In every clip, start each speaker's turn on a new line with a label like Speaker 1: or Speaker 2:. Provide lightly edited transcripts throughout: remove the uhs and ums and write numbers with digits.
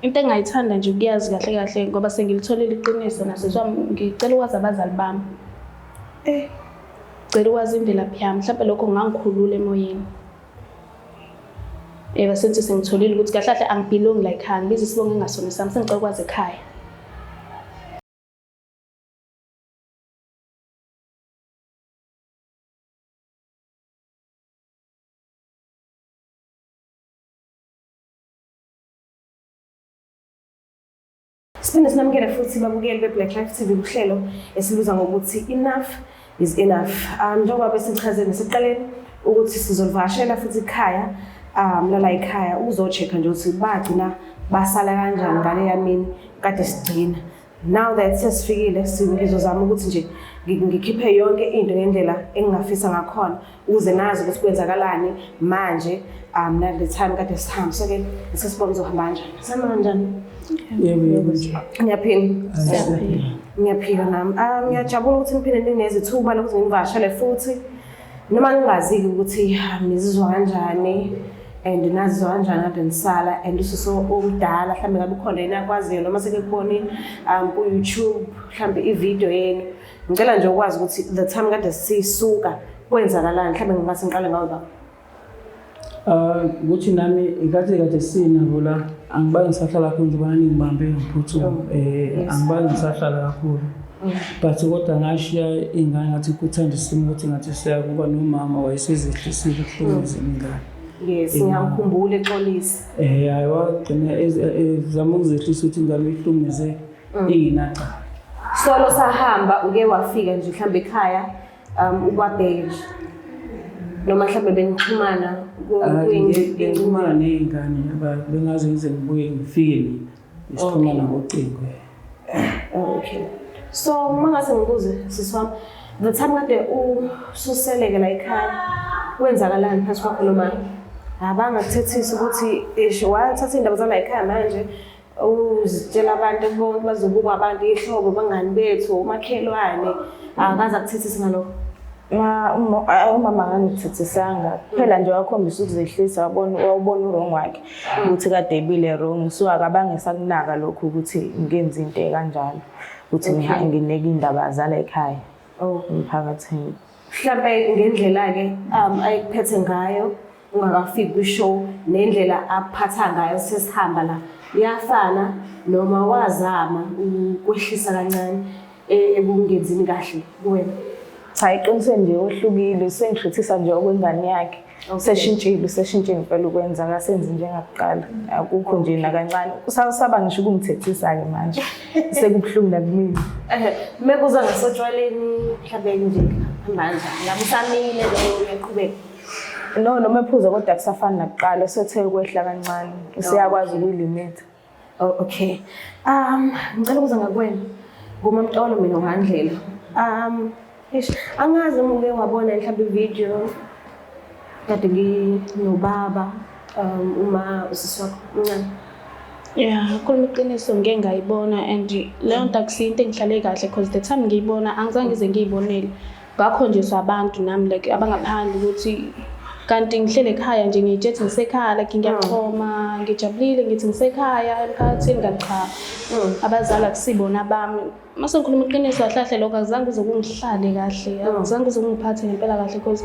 Speaker 1: Into engayithanda nje ukuyazi kahle kahle ngoba sengilitholile iqiniso nasisi wami, ngicela ukwazi abazali bami.
Speaker 2: Eh.
Speaker 1: Ngicela ukwazi imvelaphi yami, mhlawumbe lokho kungangikhulula emoyeni. Eba senthi sengitholile ukuthi kahle kahle angibelongi la ekhaya, ngibiza isibongo engasona sami, sengicela ukwazi ekhaya.
Speaker 2: Siphinde sinamukele futhi babukeli be-Black Life TV kuhlelo esilubiza ngokuthi Enough is Enough. Njengoba besichaze nasekuqaleni ukuthi sizolivakashela futhi ikhaya lala ekhaya ukuzo-check-a nje ukuthi bagcina basala kanjani ngaleya mini kade sigcina. Now that sesifikile, ngizozama ukuthi nje ngikhiphe yonke into ngendlela engingafisa ngakhona ukuze nazi ukuthi kwenzakalani manje nale time kade sihamba. So-ke sesibona uzohamba kanjani. Sihamba kanjani?
Speaker 3: Yebo, yebo nje.
Speaker 2: Ngiyaphila.
Speaker 1: Siyaphila.
Speaker 2: Ngiyaphila nami. Ngiyajabula ukuthi niphinde ninezithuba lokuthi nginivakashele futhi. Noma ngingazi-ke ukuthi nizizwa kanjani and nazizwa kanjani kade nisala and usisi omdala mhlawumbe ngabe ukhona yena akwaziyo noma sekekubone ku-YouTube mhlawumbe ividiyo yenu. Ngicela nje ukwazi ukuthi the time kade sisuka kwenzakalani, mhlawumbe ngingase ngiqale ngawe baba.
Speaker 3: Ukuthi nami inkathi kade sinabo la angibange ngisahlala kakhulu njengoba ningibambe ngiphuthuma, angibange ngisahlala kakhulu, but kodwa ngashiya ingane ngathi kuthanda isimo ukuthi ngathi siyakuba nomama wayesezehlisile ukuhlukumeza ingane.
Speaker 2: Yes, ngiyamkhumbula exolisa.
Speaker 3: Hayi, wagcina ezama ukuzehlisa ukuthi ingane uyihlukumeze ingenacala.
Speaker 2: Solo sahamba uke wafika nje mhlawumbe ekhaya ubabheke nje noma mhlawumbe benixhumana
Speaker 3: Bengixhumana ney'ngane, bengaze ngize ngibuye ngifike mina besixhumana ngocingo.
Speaker 2: Oh, okay. So uma ngase ngibuze sisi wami, the time kade ususeleke la ekhaya kwenzakalani phakathi kwakho noma abangakuthethisi ukuthi ish wathatha iy'ndaba zala ekhaya manje uzitshela abantu bonke bazobuka abantu ihlobo bangani bethu omakhelwane akaze akuthethisi ngalokho?
Speaker 4: Ma umama akangithethisanga kuphela nje, wakhombisa ukuzehlisa, wabona wawubona u-wrong wakhe ukuthi kade ebile wrong, so akabange sakunaka lokhu ukuthi ngenze into ekanjalo ukuthi ngineke iy'ndaba zala ekhaya emphakathini.
Speaker 2: Mhlampe ngendlela-ke ayekuphethe ngayo ungakafiki kwi-show nendlela aphatha ngayo sesihamba la iyafana noma wazama ukwehlisa kancane ekungenzini kahle kuwena?
Speaker 4: Cha, eqinisweni nje ohlukile, sengishithisa nje okwengane yakhe. Seshintshile, useshintshile impela ukwenza, akasenzi njengakuqala. Akukho nje nakancane. Usasaba ngisho ukungithethisa-ke manje. Sekubuhlungu nakumina.
Speaker 2: Mekuza ngasotshwaleni mhlawumbe nje hamba kanjani? Ngabe usamile noma uyaqhubeka?
Speaker 4: No, noma ephuza kodwa akusafani nakuqala, sethe ukwehla kancane. Useyakwazi ukuyilimitha.
Speaker 2: Oh, okay. Ngicela ukuza ngakuwena. NguMamtolo mina uHandlela. Eish, angazi noma uke wabona mhlawumbe ividiyo kade nginobaba uma usisi wakho omncane.
Speaker 1: Yeah, khuluma iqiniso ngike ngayibona and leyo nto akusiyo into engihlale kahle because the time ngiyibona angizange ngize ngiyibonele. Ngakhonjiswa abantu nami like abangaphandle ukuthi kanti ngihlele ekhaya nje ngiyitshethi ngisekhaya like ngiyachoma ngijabulile ngithi ngisekhaya emphakathini, kanti cha, abazali akusibona abami. Mase ngikhuluma iqiniso kahle kahle lokho akuzange kuze kungihlale kahle, akuzange kuze kungiphathe ngempela kahle because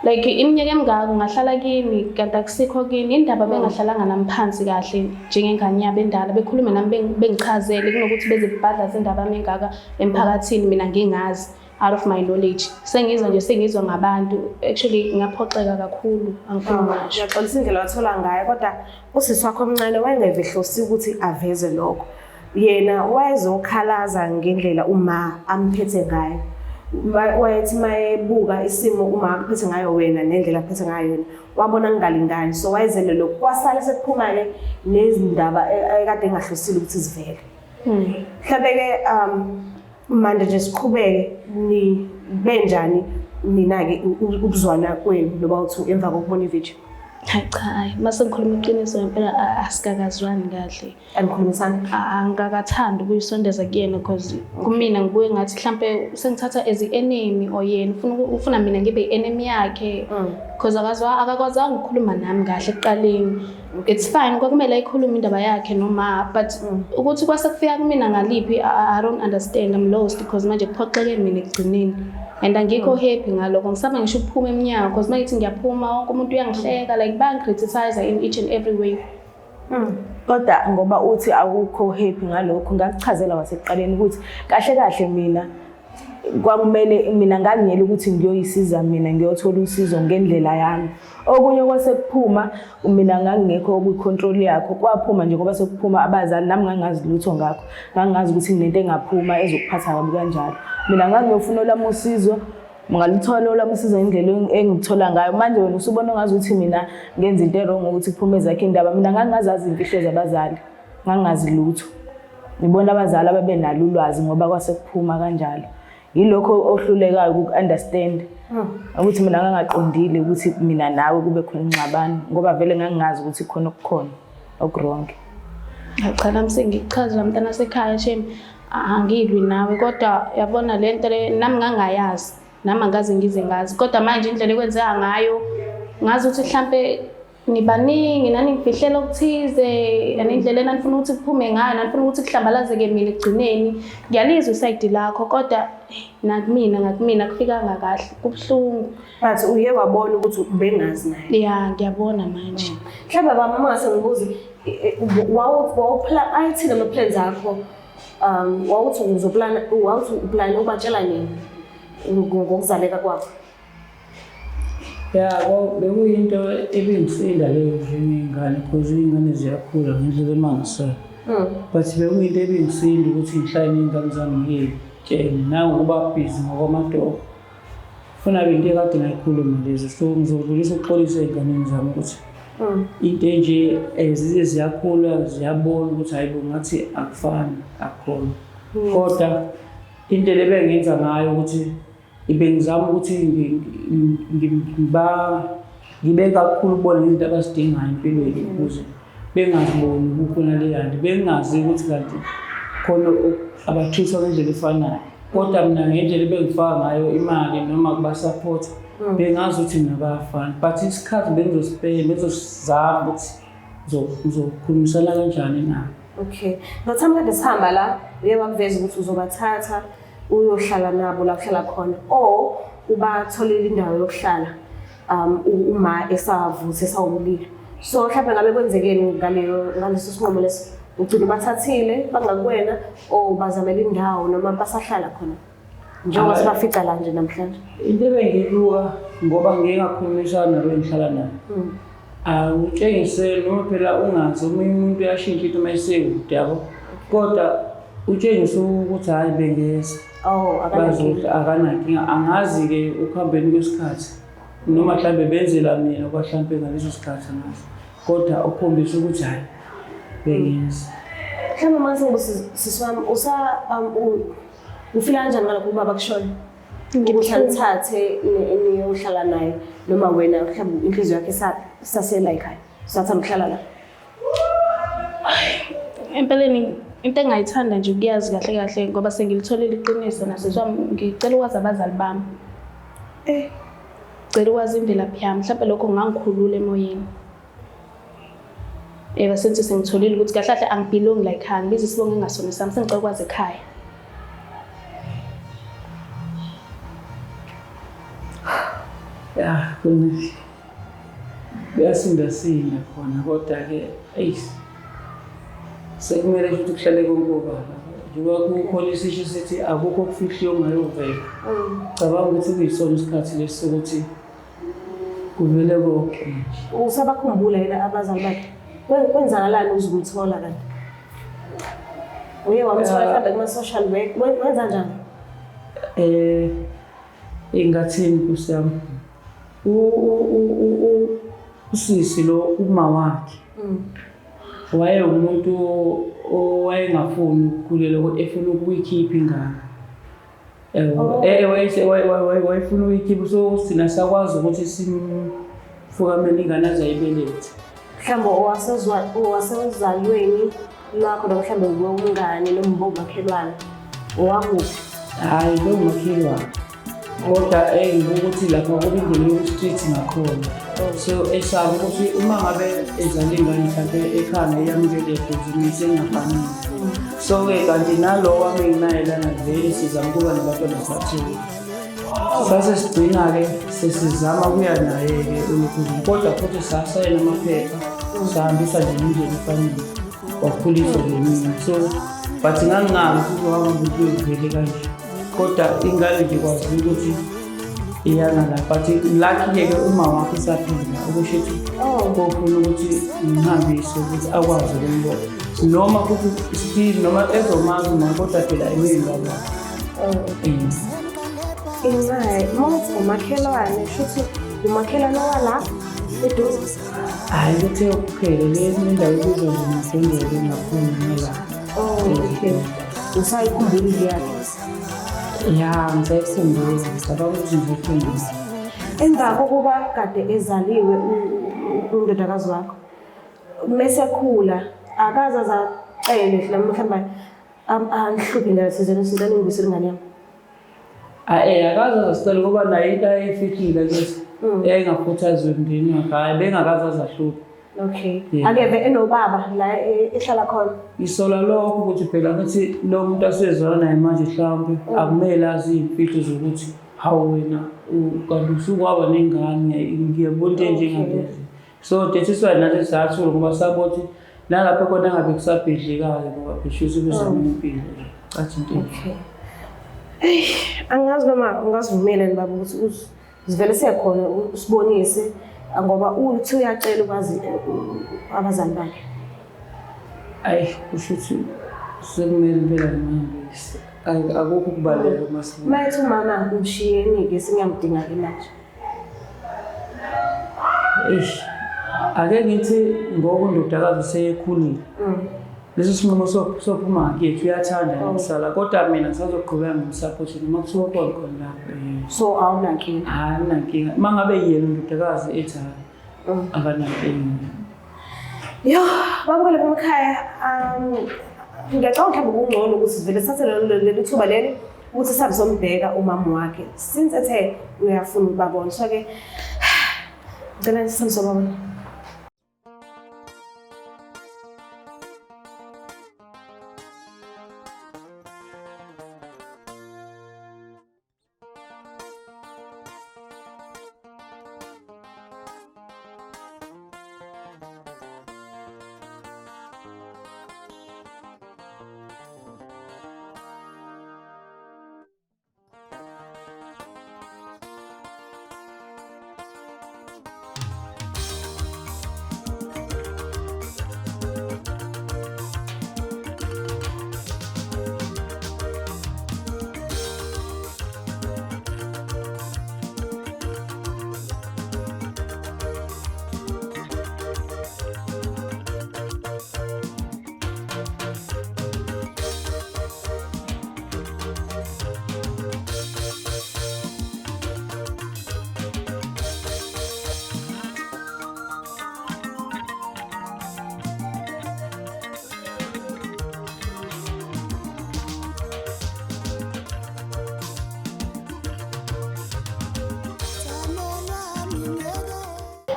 Speaker 1: like iminyaka emingaka ungahlala kini kanti akusikho kini indaba, bengahlalanga nami phansi kahle njengengane yabo endala, bekhulume nami, bengichazele kunokuthi beze bebhadlaze indaba yami engaka emphakathini mina ngingazi, out of my knowledge. Sengizwa nje, sengizwa ngabantu. Actually ngaphoxeka kakhulu, angifuni ngasho.
Speaker 2: Ngiyaxolisa indlela wathola ngayo, kodwa usisi wakho omncane wayengevehlosi ukuthi aveze lokho. Yena wayezokhalaza ngendlela uma amphethe ngayo. Wayethi mayebuka isimo uma akuphethe ngayo wena nendlela aphethe ngayo yena, wabona kungalingani, so wayezele lokhu. Kwasala sekuphuma-ke nezindaba ekade engahlosile ukuthi zivele. Mhlampe-ke manje nje siqhubeke, ni benjani nina-ke ukuzwana kwenu noba uthi emva kokubona ividiyo?
Speaker 1: Hayi cha, hayi, mase ngikhuluma iqiniso ngempela asikakazwani kahle.
Speaker 2: Anikhulumisani?
Speaker 1: Angikakathandi ukuyisondeza kuyena because kumina ngibuye ngathi mhlampe usengithatha as i-enemy or yena ufuna mina ngibe i-enemy yakhe. Because akakwazanga ukukhuluma nami kahle ekuqaleni. It's fine, kwakumele ayikhulume indaba yakhe noma, but ukuthi kwase kufika kumina ngaliphi, I don't understand, I'm lost because manje kuphoxeke mina ekugcineni. And angikho happy ngalokho, ngisaba ngisho ukuphuma emnyango because uma ngithi ngiyaphuma wonke umuntu uyangihleka, like bayangi-criticize in each and every way.
Speaker 4: Kodwa ngoba uthi awukho happy ngalokho, ngakuchazela kwasekuqaleni ukuthi kahle kahle mina kwakumele mina ngangiyela ukuthi ngiyoyisiza mina ngiyothola usizo ngendlela yami. Okunye kwasekuphuma mina ngangingekho kwi-control yakho, kwaphuma nje ngoba sekuphuma abazali, nami ngangazi lutho ngakho, ngangazi ukuthi kunento engaphuma ezokuphatha kabi kanjalo. Mina ngangiyofuna olwami usizo, ngaluthola olwami usizo ngendlela engithola ngayo. Manje wena usubona ongazi ukuthi mina ngenza into e-wrong ukuthi kuphume ezakhe indaba. Mina ngangingazazi iy'mfihlo zabazali, ngangingazi lutho. Ngibona abazali ababenalo ulwazi ngoba kwase kuphuma kanjalo. Yilokho ohlulekayo uku-understand ukuthi mina ngangaqondile ukuthi mina nawe kube khona ingxabano, ngoba vele ngangingazi ukuthi khona okukhona oku-wrong.
Speaker 1: Cha, nami sengikuchazela mntana sekhaya, shame, angilwi nawe, kodwa yabona le nto le nami ngangayazi, nami angaze ngize ngazi, kodwa manje indlela ekwenzeka ngayo ngazi ukuthi mhlampe nibaningi nani ngifihlela okuthize, and indlela enanifuna ukuthi kuphume ngayo, nanifuna ukuthi kuhlambalazeke mina ekugcineni. Ngiyalizwa isayidi lakho, kodwa nakumina ngakumina kufikanga kahle, kubuhlungu.
Speaker 2: But uye wabona ukuthi ubengazi naye?
Speaker 1: Ya, ngiyabona manje.
Speaker 2: Mhlawumbe baba, uma ngase ngibuze, ayithini ama-plans akho? Wawuthi uzoplana, wawuthi uplana ubatshela nini ngokuzaleka kwakho?
Speaker 3: Ya, bekuyinto ebingisinda leyo njengey'ngane, because iy'ngane ziyakhula ngendlela emangalisayo. But bekuyinto ebingisinda ukuthi ngihlale ney'ngane zami ngiy'tshele, nangokuba busy ngokwamatoho. Funa into ekade ngayikhuluma lezo, so ngizodlulisa ukuxolisa ey'nganeni zami ukuthi into enje zize ziyakhula ziyabona ukuthi hayi bo, ngathi akufani, akukhona. Kodwa into le bengenza ngayo ukuthi bengizama ukuthi ngibe kakhulu kubona izinto abazidingayo empilweni ukuze bengaziboni kukhona leyanto, bengazi ukuthi kanti khona abathuthwa ngendlela efanayo. Kodwa mina ngendlela ebengifaka ngayo imali noma kuba-support, bengazi ukuthi mina bayafana, but isikhathi bengizosizama ukuthi ngizokhulumisana kanjani nabo.
Speaker 2: Okay. Ngathami kade sihamba la, uye wakuveza ukuthi uzobathatha uyohlala nabo la kuhlala khona, or ubatholele indawo yokuhlala uma esavutha esawumlilo. So mhlawumbe ngabe kwenzekeni ngaleso sinqumo leso? Ugcina ubathathile bangakuwena, or bazamela indawo noma basahlala khona njengoba sibafica la nje namhlanje?
Speaker 3: Into ebengiyibuka, ngoba ngike ngakhulumisana nalo engihlala naye, awutshengiseli noma phela ungazi omunye umuntu uyashintsha into uma esekude, yabo, kodwa utshengise ukuthi hhayi bengeza.
Speaker 2: Oh, akanankinga.
Speaker 3: Akanankinga. Angazi-ke ukuhambeni kwesikhathi noma mhlambe benzela mina kwa mhlambe ngaleso sikhathi, angazi, kodwa ukhombisa ukuthi hhayi bengeza.
Speaker 2: Mhlawumbe mase ngibuza sisi wami, ufila kanjani ngalokho ubaba kushona? Ukuthi anithathe niyohlala naye, noma wena mhlawumbe inhliziyo yakho isasela ekhaya, usathanda ukuhlala la?
Speaker 1: Empeleni into engayithanda nje ukuyazi kahle kahle, ngoba sengilitholile iqiniso nasisi wami, ngicela ukwazi abazali bami. Ngicela ukwazi imvelaphi yami, mhlawumbe lokho kungangikhulula emoyeni. Eba senthi sengitholile ukuthi kahle kahle angi-belong la ekhaya, ngibiza isibongo engasona sami, sengicela ukwazi ekhaya.
Speaker 3: Ya, kuyasindasinda khona, kodwa-ke eyi sekumele futhi kuhlale konke obaba, njengoba kukhona isisho sithi akukho okufihliwe okungayovela. Cabanga ukuthi kuyisona isikhathi lesi sokuthi kuvele konke nje.
Speaker 2: Usabakhumbula yena abazali bakhe? Kwenzakalani uze umthola kanti? Uye wamthola mhlawumbe kuma-social work, wenza njani?
Speaker 3: Ingathini Nkosi yami, usisi lo uma wakhe waye umuntu owayengafuni ukukhulelwa, kodwa efuna ukuyikhipha ingane. Wayefuna ukuyikhipha, so thina sakwazi ukuthi simfukamele ingane aze ayibelethe.
Speaker 2: Mhlawumbe owasezalweni lwakho, noma mhlawumbe umngane noma umakhelwane, owakuphi?
Speaker 3: Hhayi, bewumakhelwane. Kodwa ngibuka ukuthi lapha kuba indlela yoku-street ngakhona. So esaba ukuthi uma ngabe ezala ingane mhlampe ekhaya ngeyamukeleke ibhizinisi engafanele. So-ke kanti nalo wami enginaye lana vele sizama ukuba nabantwana sathule. Sase sigcina-ke sesizama ukuya naye-ke ulukhuzini kodwa futhi sasayina amaphepha sahambisa nje ngendlela efanele wakhuliswa nje mina. So but ngangingazi ukuthi kuzohamba ukuthi kuyovele kanje. Kodwa ingane nje kwaziwa ukuthi iyangala but lucky-ke uma wakhe usaphila okusho ukuthi kofuna ukuthi ngihambise ukuthi akwazi ukumbona noma futhi still noma ezomazi uma kodwa phela imini baba.
Speaker 2: Incaye, uma uthi umakhelwane, shuthi umakhelwane wala eduze.
Speaker 3: Hhayi kuthe kuphele le indawo ebizwa nje ngesendele ngakhona ngala.
Speaker 2: Oh, okay. Usayikhumbula indlu yakhe?
Speaker 3: Ya, ngisayikhumbula, ngicabanga ukuthi ngiyikhumbula.
Speaker 2: Emva kokuba kade ezaliwe undodakazi wakho, mese ekhula, akaze azacele mhlawumbe angihluphe indaba thizeni ukuthi ngicela ungibuyisele ingane yami.
Speaker 3: Ayi, akaze azasicela ngoba naye into ayeyifihlile ukuthi yayingakhuthazi emndenini wakhe, hhayi bengakaze azahluphe.
Speaker 2: Okay. Akeve enobaba la ehlala khona.
Speaker 3: Ngisola lokho ukuthi phela ngithi lo muntu asezwana naye manje mhlawumbe akumele azi iy'mfihlo zokuthi hawu wena kanti usukwaba nengane ngiyabona into enjengalezi. So that is why nathi sathula ngoba sabona ukuthi nalapho khona ngabe kusabhidlikayo ngoba pheshuthi kuzama impilo nje. Cathi into enje.
Speaker 2: Okay. Eish, angazi noma ungasivumela yini baba ukuthi sivele siyekhona usibonise ngoba uthi uyacela ukwazi abazali bakhe.
Speaker 3: Ayi, kusho ukuthi sekumele impela ngimhambise. Akukho ukubaleka uma sibuya.
Speaker 2: Uma ethi umama umshiyeni-ke sengiyamdinga-ke manje.
Speaker 3: Eish, ake ngithi ngoba undodakazi usekhulile. Leso sinqumo sophuma ngakithi uyathanda yena ukusala kodwa mina ngisazoqhubeka ngimsupport noma kuthiwa ukhona khona lapho.
Speaker 2: So awunankinga?
Speaker 3: Hhayi, anginankinga. Uma ngabe yena undodakazi ethi hhayi, akanankinga.
Speaker 2: Yo, babukele bemakhaya, ngiyacabanga mhlawumbe kungcono ukuthi sivele sithathe leli thuba leli ukuthi sihambe sombheka umama wakhe since ethe uyafuna ukubabona. So-ke ngicela sihambe sobabona.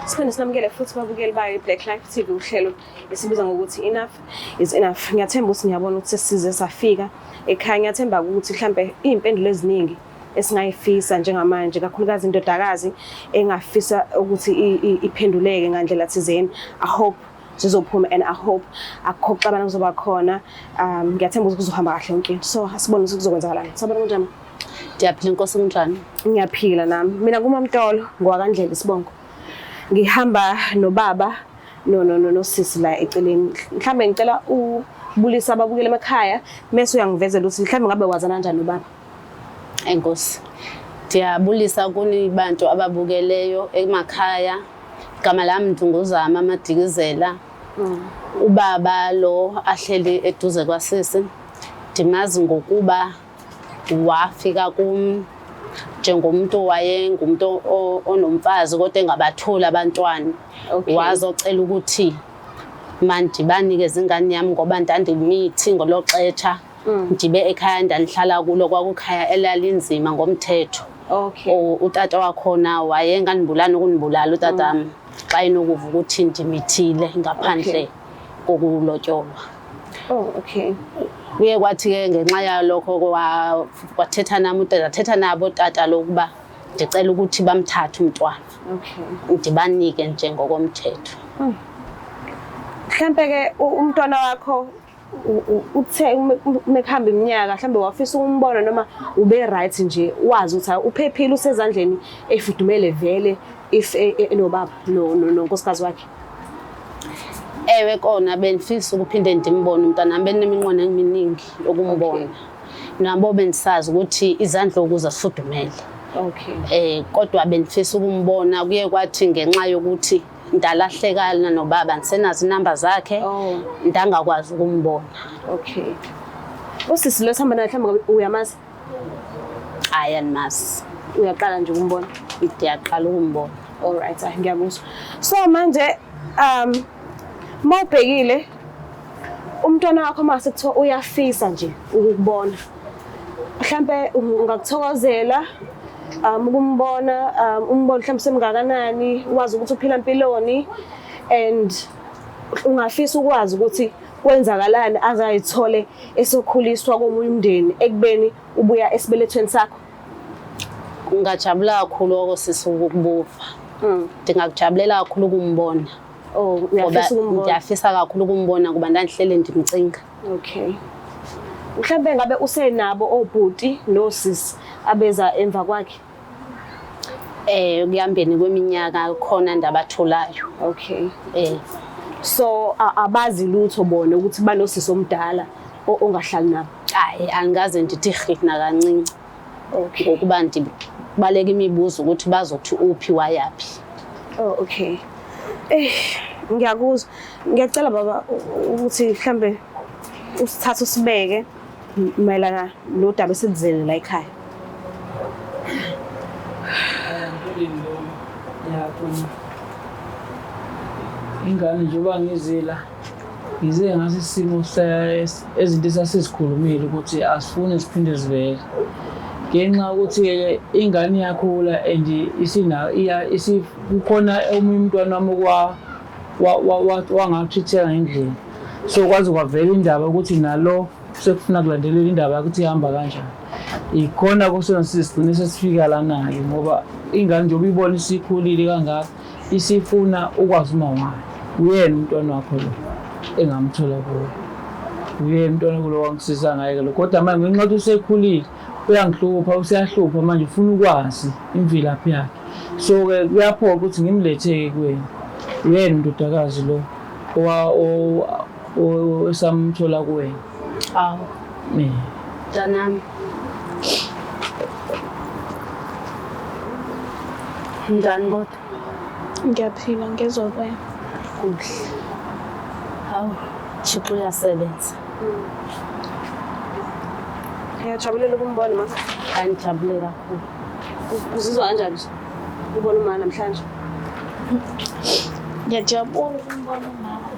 Speaker 2: Siphinde sinamukele futhi babukeli bayo i-Black Life TV uhlelo esibiza ngokuthi Enough is Enough. Ngiyathemba ukuthi niyabona ukuthi sesize safika ekhaya. Ngiyathemba ukuthi mhlambe iy'mpendulo eziningi esingayifisa njengamanje, kakhulukazi indodakazi engafisa ukuthi iphenduleke ngandlela thizeni. I hope zizophuma and I hope akukho kuxabana kuzoba khona. Ngiyathemba ukuthi kuzohamba kahle yonke into. So asibone ukuthi kuzokwenzakalani. Sabona kunjani?
Speaker 5: Ndiyaphila Nkosi, kunjani?
Speaker 2: Ngiyaphila nami. Mina kuMamtolo ngowakaNdlela isibongo. Ngihamba nobaba no no no nosisi la eceleni. Mhlambe ngicela ubulisa ababukeli emakhaya mese uyangivezela ukuthi mhlambe ngabe wazana kanjani nobaba.
Speaker 5: Enkosi. Ndiyabulisa kuni bantu ababukeleyo emakhaya. Igama lami Ndunguzama Madikizela. Ubaba lo ahleli eduze kwasisi ndimazi ngokuba wafika kum njengomuntu wayengumuntu onomfazi kodwa engabatholi abantwana. Wazocela ukuthi mandibanikeze ingane yami ngoba ndandimithi ngolo xesha. Ndibe ekhaya ndandihlala kulo kwakukhaya elalinzima ngomthetho.
Speaker 2: Okay.
Speaker 5: Utata wakhona wayenganibulali nokunibulala utatam xa enokuva ukuthi ndimithile ngaphandle kokulotyolwa.
Speaker 2: Oh, okay.
Speaker 5: Kuye kwathi-ke ngenxa yalokho kwathetha nami utata, athetha nabo tata lokuba ndicela ukuthi bamthathe umntwana.
Speaker 2: Okay.
Speaker 5: Ndibanike njengokomthetho.
Speaker 2: Mhlambe ke umntwana wakho uthe mekuhamba iminyaka mhlambe wafisa ukumbona noma ube right nje wazi ukuthi uphephile usezandleni efudumele vele if enobaba nonkosikazi wakhe.
Speaker 5: Ewe kona bendifisa ukuphinde ndimbone umntwana wami, benineminqweno eminingi yokumbona. Nabo bendisazi ukuthi izandla ukuze sifudumele.
Speaker 2: Okay.
Speaker 5: Kodwa bendifisa ukumbona, kuye kwathi ngenxa yokuthi ndalahlekana nobaba ndisenazo inamba zakhe.
Speaker 2: Oh.
Speaker 5: Ndangakwazi ukumbona.
Speaker 2: Okay. Usisi lo sihamba naye mhlawumbe uyamazi?
Speaker 5: Hayi, andimazi.
Speaker 2: Uyaqala nje ukumbona?
Speaker 5: Ndiyaqala ukumbona.
Speaker 2: All right, ngiyakuzwa. So manje mawubhekile umntwana wakho mase kuthiwa uyafisa nje ukukubona, mhlambe ungakuthokozela ukumbona, umbone mhlambe semngakanani, wazi ukuthi uphila impiloni, and ungafisa ukwazi ukuthi kwenzakalani azayithole esokhuliswa komunye umndeni ekubeni ubuya esibelethweni sakho.
Speaker 5: Ngingajabula kakhulu okosisi ukukubuva. Ndingakujabulela kakhulu ukumbona.
Speaker 2: Oh, uyafisa ukumbona?
Speaker 5: Ngiyafisa kakhulu ukumbona kuba ndandihlele ndimcinga.
Speaker 2: Okay. Mhlambe ngabe usenabo obhuti nosisi abeza emva kwakhe?
Speaker 5: Kuyambeni kweminyaka khona ndabatholayo.
Speaker 2: Okay. So abazi lutho bona ukuthi banosisi omdala ongahlali nabo?
Speaker 5: Hayi, angikaze ndithi rhi nakancinci.
Speaker 2: Okay.
Speaker 5: Ngokuba ndibaleka imibuzo ukuthi bazothi uphi wayaphi.
Speaker 2: Oh, okay. Ngiyakuzwa. Ngiyacela baba ukuthi mhlambe usithathe usibeke mayelana nodaba esilizele la ekhaya.
Speaker 3: Ingane njengoba ngizila ngize ngaso isimo ezinto esasizikhulumile ukuthi asifuni siphinde sivele. Ngenxa yokuthi-ke ingane iyakhula and kukhona omunye umntwana wami wangathitheka ngendlela. So kwaze kwavela indaba ukuthi nalo sekufuna kulandelela indaba ukuthi ihamba kanjani. Ikhona kusona sigcine sesifika lana-ke ngoba ingane njengoba ibona isikhulile kangaka isifuna ukwazi uma wayo. Uyena umntwana wakho lo engamthola kuwe. Uyena umntwana kulo wangisiza ngaye lo. Kodwa manje ngenxa yokuthi usekhulile uyangihlupha, useyahlupha manje ufuna ukwazi imvelaphi yakhe. So-ke kuyaphoqa ukuthi ngimlethe-ke kuwena. Uyena undodakazi lo esamthola kuwena.
Speaker 5: Awu. Mntanami. Njani kodwa?
Speaker 1: Ngiyaphila, ngezwa kuwena.
Speaker 5: Kuhle. Hawu, Thixo uyasebenza.
Speaker 2: Ngiyajabulela ukumbona ma.
Speaker 5: Angijabule kakhulu.
Speaker 2: Uzizwa kanjani nje ubona umama namhlanje?
Speaker 1: Ngiyajabula ukumbona umama.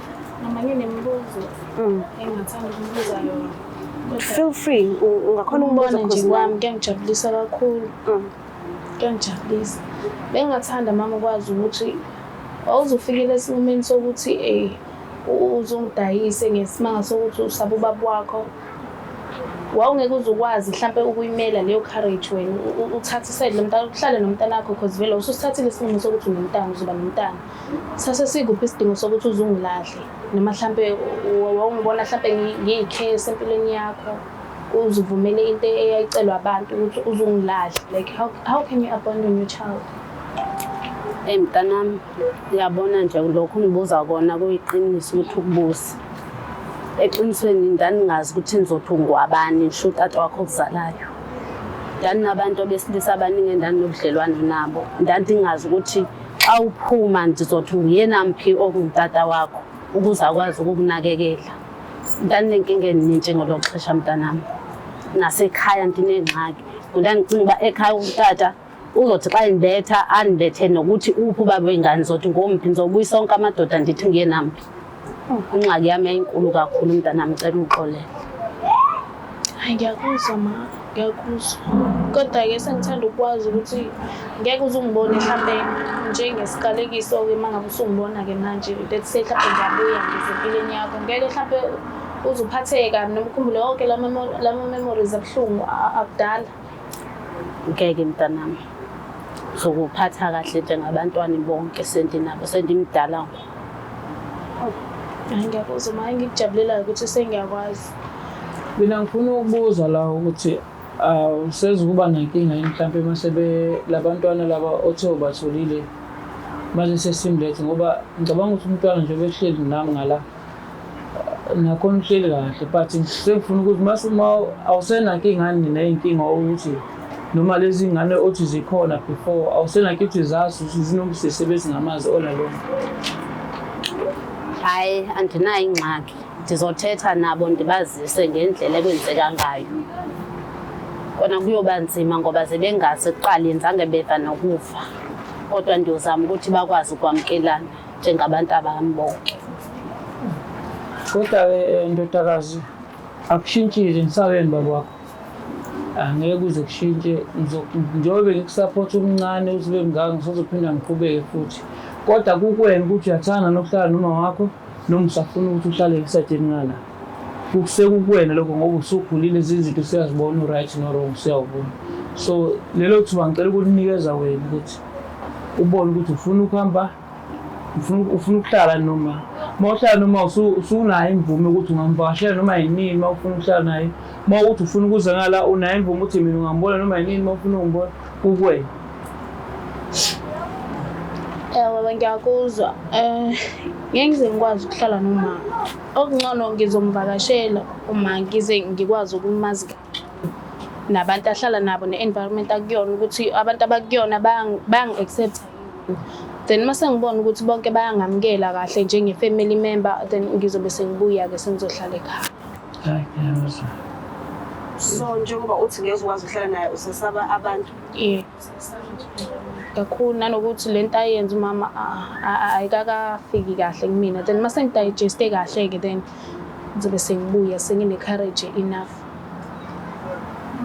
Speaker 1: Noma nginemibuzo engingathanda ukubuza yona.
Speaker 2: Feel free, ungakhona ukubuza
Speaker 1: Ukubona nje kwami kuyangijabulisa kakhulu. Kuyangijabulisa. Bengingathanda mama ukwazi ukuthi awuzufikela esimeni sokuthi uzongidayise ngesimanga sokuthi usaba ubaba wakho. Wawungeke uze ukwazi mhlampe ukuyimela leyo courage wena, uthathe iside lomntana, uhlale nomntana wakho because vele ususithathile isinqumo sokuthi unomntana, uzoba nomntana. Sase sikuphi isidingo sokuthi uzungilahle noma mhlampe wawungibona mhlampe ngiyikhesi empilweni yakho, uzuvumele into eyayicelwa abantu ukuthi uzungilahle. Like how can you abandon your child?
Speaker 5: Mntanami, uyabona nje lokhu ungibuza kona kuyiqiniso ukuthi ukubuza. Eqinisweni ndandingazi ukuthi nizothi ungwabani ngisho utata wakho okuzalayo. Ndandinabantu abesilisa abaningi endandinobudlelwano nabo. Ndandingazi ukuthi xa uphuma ndizothi nguyena mphi ongutata wakho ukuze akwazi ukukunakekela. Ndandinenkinga enintshe ngelo xesha mntanami. Nasekhaya ndinengxaki. Ndandicinga uba ekhaya utata uzothi xa endibetha andibethe nokuthi uphi ubaba wengane, ndizothi ngomphi, ndizobuyisa onke amadoda ndithi nguyena mphi. Ingxaki yami yayinkulu kakhulu mntanami, ngicela uxolele.
Speaker 1: Hayi, ngiyakuzwa ma. Ngiyakuzwa. Kodwa-ke sengithanda ukwazi ukuthi ngeke uze ungibone mhlampe njengesiqalekiso-ke uma ngabe usungibona-ke manje let's say mhlampe ngiyabuya ngize empilweni yakho ngeke mhlampe uze uphatheke kabi noma ukhumbule wonke lama memories abuhlungu akudala.
Speaker 5: Ngeke mntanami. Ngizokuphatha kahle njengabantwana bonke sendinabo sendimdala ngoku.
Speaker 1: Hayi ngiyakuzwa ma, engikujabulelayo ukuthi sengiyakwazi.
Speaker 3: Mina ngifuna ukubuza la ukuthi awusezukuba nenkinga yini mhlampe uma sebe labantwana laba othe ubatholile manje sesimlethe, ngoba ngicabanga ukuthi umntwana nje obehleli nami ngala nakhona uhleli kahle, but sengifuna ukuthi mase uma awusenankinga ney'nkinga ukuthi noma lezi ngane othi zikhona before awusenankinga ukuthi zazi ukuthi zinomsisi ebezingamazi all along.
Speaker 5: Hhayi, andinayo ingxaki. Ndizothetha nabo ndibazise ngendlela ekwenzeka ngayo. Kona kuyoba nzima ngoba zebengazi ekuqaleni zange beva nokuva. Kodwa ndiyozama ukuthi bakwazi ukwamkelana njengabantu abami bonke.
Speaker 3: Kodwa-ke ndodakazi, akushintshile ngisawuyena baba wakho. Angeke kuze kushintshe, njengoba bengikusaphotha umncane uze ube mngaka ngisazophinda ngiqhubeke futhi. Kodwa kukuwena ukuthi uyathanda nokuhlala noma wakho noma usafuna ukuthi uhlale esayidini ngala. Kusekukuwena lokho ngoba usukhulile, ezinye izinto usuyazibona u-right no-wrong usuyawubona. So lelo thuba ngicela ukulinikeza wena ukuthi ubone ukuthi ufuna ukuhamba, ufuna ukuhlala noma uma uhlala noma usunayo imvume ukuthi ungamvakashela noma yinini uma ufuna ukuhlala naye. Uma ukuthi ufuna ukuza ngala unayo imvume ukuthi mina ungambona noma yinini uma ufuna ukungibona, kukuwena.
Speaker 1: Ewe baba ngiyakuzwa. Ngeke ngize ngikwazi ukuhlala noma. Okungcono ngizomvakashela uma ngize ngikwazi ukumazi nabantu ahlala nabo ne-environment akuyona ukuthi abantu abakuyona bayangi-accept. Then uma sengibona ukuthi bonke bayangamukela kahle njenge-family member, then ngizobe sengibuya-ke sengizohlala ekhaya.
Speaker 3: Hayi, ngiyakuzwa.
Speaker 2: So njengoba uthi ngeke ukwazi ukuhlala naye, usesaba abantu?
Speaker 1: Yeah. Kakhulu, nanokuthi le nto ayenza umama ayikakafiki kahle kumina. Then uma sengidigeste kahle-ke then ngizobe sengibuya sengine-courage enough.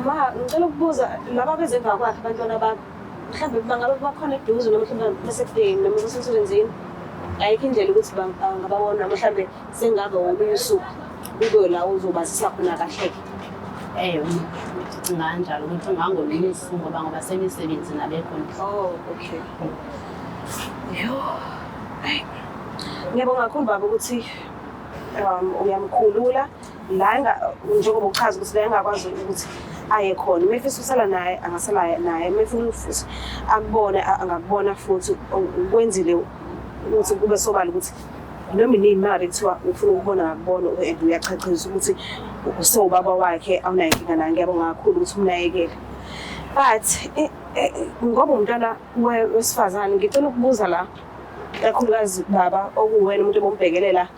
Speaker 2: Ma, ngicela ukubuza, laba beze emva kwakhe abantwana bakho, mhlawumbe bangabe bakhona eduze noma mhlawumbe besekudeni noma besemsebenzini, ayikho indlela ukuthi bangababona noma mhlawumbe sengabe olunye usuku kube la uzobazisa khona kahle-ke?
Speaker 5: Ewe, ndicinga kanjalo ukuthi ungangolunye usuku ngoba semisebenzini abekhona.
Speaker 2: Oh, okay. Yo. Ayi. Ngiyabonga kakhulu baba ukuthi uyamkhulula la njengoba uchaza ukuthi la engakwazi ukuthi aye khona. Uma efisa ukusala naye angasala naye, uma efuna futhi akubone angakubona futhi. Ukwenzile ukuthi kube sobala ukuthi noma inini imali kuthiwa ufuna ukubona ngakubona, and uyachachisa ukuthi usewubaba wakhe, awunayo inkinga naye. Ngiyabonga kakhulu ukuthi umnakekele. But ngoba umntwana wesifazane, ngicela ukubuza la, kakhulukazi baba, okuwena umuntu obombhekelela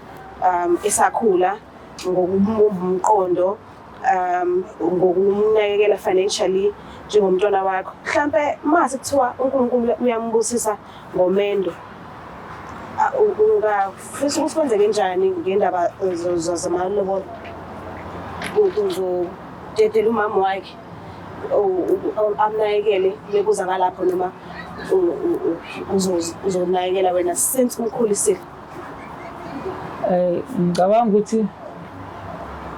Speaker 2: esakhula ngokumumba umqondo, ngokumnakekela financially njengomntwana wakho, mhlampe mase kuthiwa uNkulunkulu uyambusisa ngomendo, ungafisa ukuthi kwenzeke njani ngendaba zamalobolo? Uzodedela umama wakhe amnakekele bekuza ngalapho, noma uzonakekela wena since umkhulisile?
Speaker 3: Ngicabanga ukuthi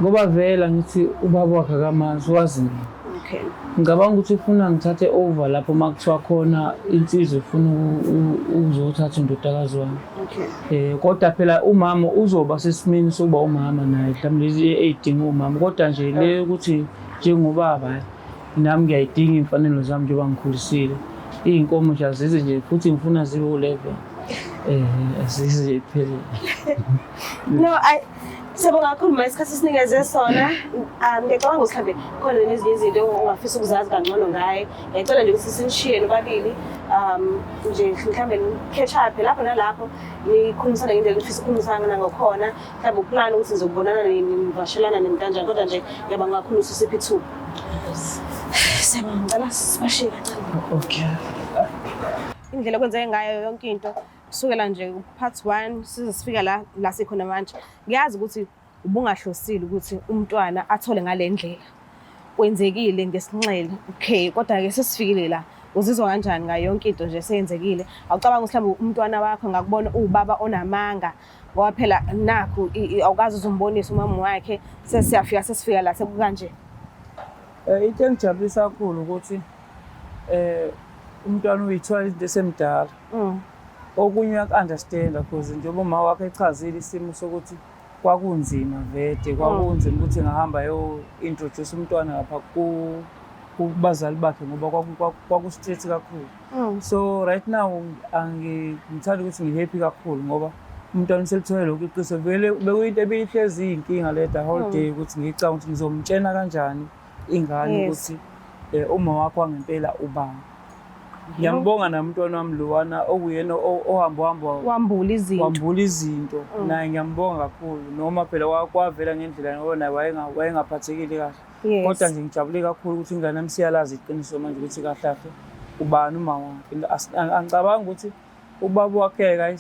Speaker 3: ngoba vela ngithi ubaba wakhe akamazi, wazi mina. Ngicabanga ukuthi ufuna ngithathe over lapho uma kuthiwa khona insizwa ifuna ukuzothatha indodakazi wami. Kodwa phela umama uzoba sesimeni sokuba umama naye, mhlawumbe lezi ey'dinga umama, kodwa nje le ukuthi njengobaba nami ngiyayidinga iy'mfanelo zami njengoba ngikhulisile. Iy'nkomo nje azize nje futhi ngifuna zibe u-11. Azize nje iphelele.
Speaker 2: No, I siyabonga kakhulu ma isikhathi esinikeze sona. Ngiyacabanga ukuthi mhlawumbe khona nezinye izinto ongafisa ukuzazi kangcono ngaye. Ngiyacela nje ukuthi sinishiye nobabili nje mhlawumbe ni-catch up lapho nalapho, nikhulumisane ngendlela enifisa ukukhulumisana ngakhona, mhlawumbe uplani ukuthi nizokubonana nini, nivashelana nini, kanjani. Kodwa nje ngiyabonga kakhulu ukuthi usiphe ithuba. Siyabonga, ngicela sibashiye kancane.
Speaker 3: Okay.
Speaker 2: Indlela okwenzeke ngayo yonke into kusukela nje part 1 size sifika la sikhona manje, ngiyazi ukuthi ubungahlosile ukuthi umntwana athole ngale ndlela. Kwenzekile ngesinxele, okay, kodwa-ke sesifikile la. Uzizwa kanjani ngayo yonke into nje eseyenzekile? Awucabangi ukuthi mhlawumbe umntwana wakho angakubona uwubaba onamanga ngoba phela nakhu awukaze uze umbonise umama wakhe, sesiyafika sesifika la sekukanje.
Speaker 3: Into engijabulisa kakhulu ukuthi umntwana uyithola izinto esemdala. Okunye uyaku-understand-a cause njengoba uma wakhe echazile isimo sokuthi kwakunzima vele, kwakunzima ukuthi engahamba ayo-introduce umntwana lapha kubazali bakhe ngoba kwaku-strict kakhulu. So right now ngithanda ukuthi ngi-happy kakhulu ngoba umntwana uselithole lokhu iqiniso. Vele bekuyinto ebihlezi iyinkinga le the whole day ukuthi ngicabanga ukuthi ngizomtshena kanjani ingane ukuthi uma wakho wangempela ubani. Ngiyambonga nami umntwana wami lowana okuyena ohamba uhamba
Speaker 2: wambula izinto.
Speaker 3: Wambula izinto. Naye ngiyambonga kakhulu noma phela kwavela ngendlela ngoba naye wayengaphathekile kahle. Kodwa nje ngijabule kakhulu ukuthi ingane yami siyalazi iqiniso manje ukuthi kahle kahle ubani uma wakhe. Angicabangi ukuthi ubaba wakhe-ke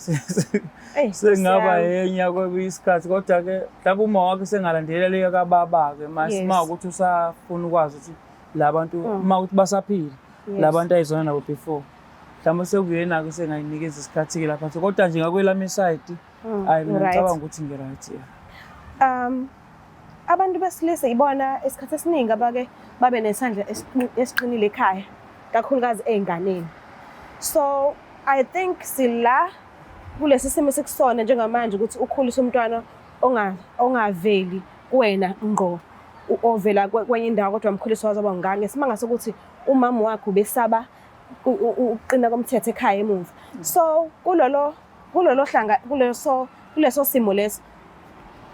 Speaker 3: sengaba yenye kwebuye isikhathi, kodwa-ke mhlawumbe uma wakhe sengalandelela leyo kababa-ke mase uma ukuthi usafuna ukwazi ukuthi la bantu uma ukuthi basaphila la bantu ayizona nabo before, mhlawumbe sekuyena-ke sengayinikeza isikhathi-ke lapha. Kodwa nje ngakwelami isayidi, hhayi mina ngicabanga ukuthi ngi-right, yeah.
Speaker 2: Abantu besilisa ibona isikhathi esiningi abake babe nesandla esiqinile ekhaya, kakhulukazi ey'nganeni. So I think sila kulesi simo esikusona njengamanje ukuthi ukhulise umntwana ongaveli kuwena ngqo, ovela kwenye indawo kodwa wamkhulisa waze waba ngane. Isimanga sokuthi umama wakhe ubesaba ukuqina komthetho ekhaya emuva. So kulolo kulolo hlanga kuleso kuleso simo leso,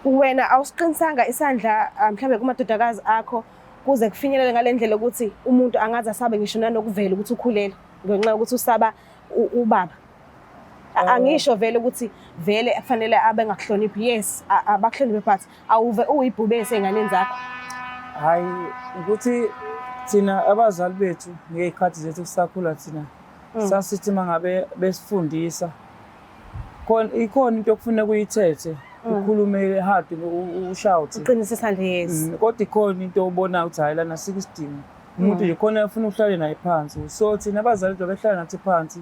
Speaker 2: wena awusiqinisanga isandla mhlawumbe kumadodakazi akho kuze kufinyelele ngale ndlela ukuthi umuntu angaze asabe ngisho nanokuvela ukuthi ukhulelwe ngenxa yokuthi usaba ubaba. Angisho vele ukuthi vele kufanele abe ngakuhloniphi, yes, abakuhloniphe, but awuve uyibhubesi ey'nganeni zakho.
Speaker 3: Hhayi, ukuthi thina abazali bethu ngey'khathi zethu sisakhula thina sasithi uma ngabe besifundisa khona ikhona into okufuneka uyithethe, ukhulume hard, ushout,
Speaker 2: uqinise isandla, yes.
Speaker 3: Kodwa ikhona into obonayo ukuthi hhayi lana sikho isidingo, umuntu nje khona ufuna uhlale naye phansi. So thina abazali bethu behlala nathi phansi.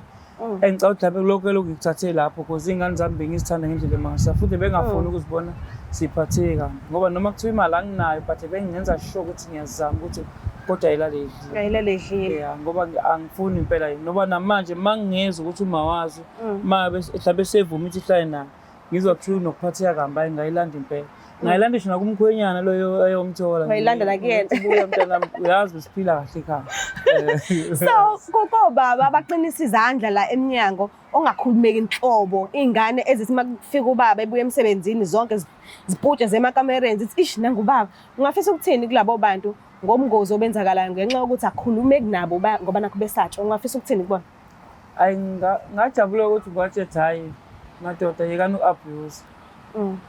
Speaker 3: Engicabanga ukuthi lapho lokho lokhu ngikuthathe lapho because iy'ngane zami bengizithanda ngendlela emangalisayo futhi bengafuni ukuzibona siphatheke kabi, ngoba noma kuthiwa imali anginayo but bengingenza sure ukuthi ngiyazama ukuthi kodwa ayilale idlile.
Speaker 2: Ayilale idlile.
Speaker 3: Yeah, ngoba angifuni impela yini ngoba namanje uma ngingezwa ukuthi uma wazi uma mhlawumbe sevuma ukuthi ihlale naye, ngizwa kuthiwa unokuphatheka kabi, hayi ngayilanda impela. Ngayilanda ngisho nakumkhwenyana loyo ayomthola.
Speaker 2: Wayilanda nakuyena.
Speaker 3: Ngithi buya mntanami, uyazi besiphila kahle ekhaya.
Speaker 2: So kobaba abaqinisa izandla la emnyango ongakhulumeki inhlobo, iy'ngane ezithi uma kufika ubaba ebuya emsebenzini zonke ziputshe zemakamereni zithi ish nangu ubaba. Ungafisa ukuthini kulabo bantu ngobungozi obenzakalayo ngenxa yokuthi akukhulumeki nabo ngoba nakho besatshwa? Ungafisa ukuthini kubona?
Speaker 3: Ayi ngajabula ukuthi ngatshethi hhayi madoda yekani u-abuse.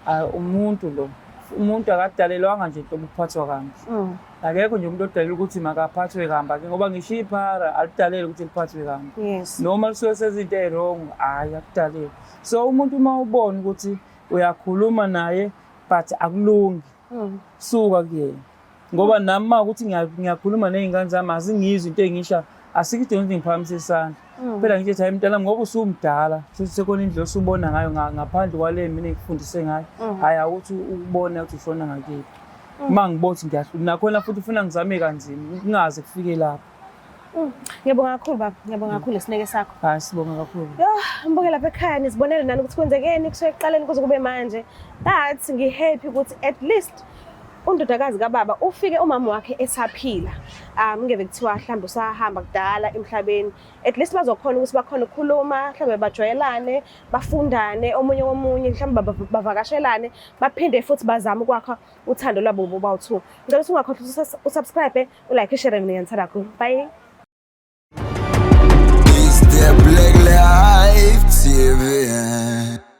Speaker 3: Hhayi umuntu lo, umuntu akadalelwanga nje nhlobo ukuphathwa kambi. Akekho nje umuntu odalelwe ukuthi makaphathwe kambi ake ngoba ngisho iphara alidalelwe ukuthi liphathwe kambi. Noma lisuke sezinto ey'wrong, hhayi akudalelwe. So umuntu uma ubona ukuthi uyakhuluma naye but akulungi, suka kuyena. Ngoba nami uma ukuthi ngiyakhuluma ney'ngane zami azingizwa into engisha, asikho isidingo ukuthi ngiphakamise isandla. Phela ngithi hayi mntanami ngoba usumdala, futhi sekhona indlela osubona ngayo ngaphandle kwale mina engikufundise ngayo. Hhayi awuthi ubone ukuthi ushona ngakephi. Uma ngibona ukuthi ngiyahlula, nakhona futhi ufuna ngizame kanzima, kungaze kufike lapho.
Speaker 2: Ngiyabonga kakhulu baba, ngiyabonga kakhulu isineke sakho.
Speaker 3: Hayi sibonga kakhulu.
Speaker 2: Yo, mbuke lapha ekhaya nizibonele nani ukuthi kwenzekeni kusuke ekuqaleni kuze kube manje. But ngi-happy ukuthi at least undodakazi kababa ufike umama wakhe esaphila. Ngeve kuthiwa mhlawumbe usahamba kudala emhlabeni. At least bazokhona ukuthi bakhona ukukhuluma, mhlawumbe bajwayelane, bafundane omunye komunye, mhlawumbe bavakashelane, baphinde futhi bazame ukwakha uthando lwabo bobawu-two. Ngicela ukuthi ungakhohlwa ukuthi usubscribe, ulike, ushare, mina ngiyanithanda kakhulu. Bye.
Speaker 6: It's the Black Life TV.